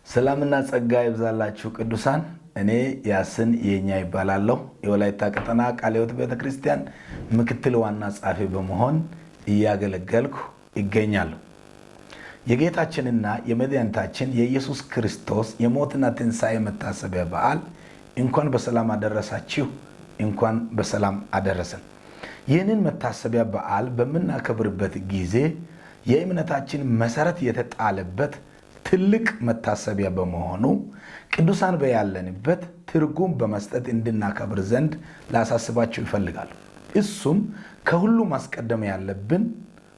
ሰላምና ጸጋ ይብዛላችሁ ቅዱሳን። እኔ ያስን የኛ ይባላለሁ። የወላይታ ቀጠና ቃለ ሕይወት ቤተ ክርስቲያን ምክትል ዋና ጸሐፊ በመሆን እያገለገልኩ ይገኛሉ። የጌታችንና የመድኃኒታችን የኢየሱስ ክርስቶስ የሞትና ትንሣኤ መታሰቢያ በዓል እንኳን በሰላም አደረሳችሁ፣ እንኳን በሰላም አደረሰን። ይህንን መታሰቢያ በዓል በምናከብርበት ጊዜ የእምነታችን መሰረት የተጣለበት ትልቅ መታሰቢያ በመሆኑ ቅዱሳን በያለንበት ትርጉም በመስጠት እንድናከብር ዘንድ ላሳስባችሁ ይፈልጋሉ። እሱም ከሁሉ ማስቀደም ያለብን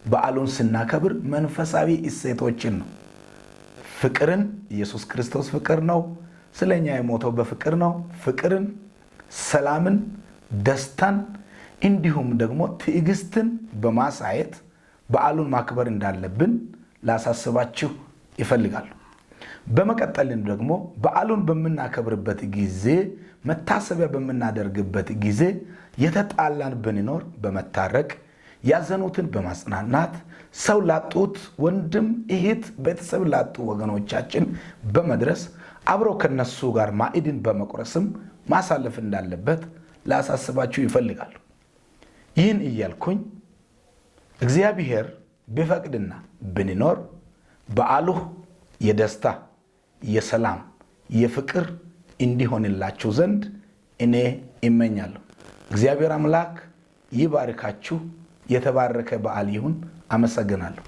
በዓሉን ስናከብር መንፈሳዊ እሴቶችን ነው። ፍቅርን፣ ኢየሱስ ክርስቶስ ፍቅር ነው። ስለኛ የሞተው በፍቅር ነው። ፍቅርን፣ ሰላምን፣ ደስታን እንዲሁም ደግሞ ትዕግስትን በማሳየት በዓሉን ማክበር እንዳለብን ላሳስባችሁ ይፈልጋሉ። በመቀጠልም ደግሞ በዓሉን በምናከብርበት ጊዜ፣ መታሰቢያ በምናደርግበት ጊዜ የተጣላን ብንኖር በመታረቅ፣ ያዘኑትን በማጽናናት፣ ሰው ላጡት ወንድም እህት፣ ቤተሰብ ላጡ ወገኖቻችን በመድረስ፣ አብረው ከነሱ ጋር ማዕድን በመቁረስም ማሳለፍ እንዳለበት ላሳስባችሁ ይፈልጋሉ። ይህን እያልኩኝ እግዚአብሔር ቢፈቅድና ብንኖር በዓሉ የደስታ፣ የሰላም፣ የፍቅር እንዲሆንላችሁ ዘንድ እኔ እመኛለሁ። እግዚአብሔር አምላክ ይባርካችሁ። የተባረከ በዓል ይሁን። አመሰግናለሁ።